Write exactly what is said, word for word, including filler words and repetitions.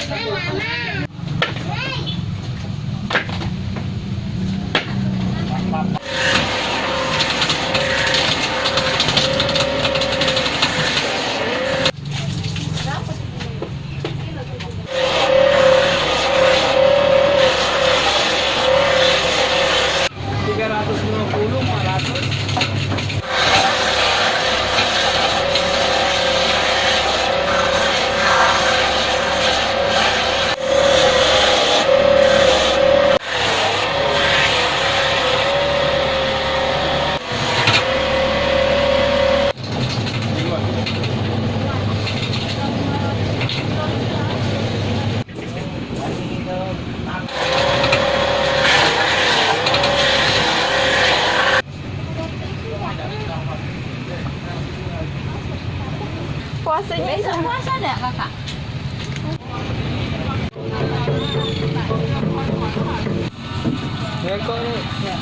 Tiga ratus lima puluh, empat ratus. Puasanya besok puasa dak, Kakak? Ya, kok ni? Ya.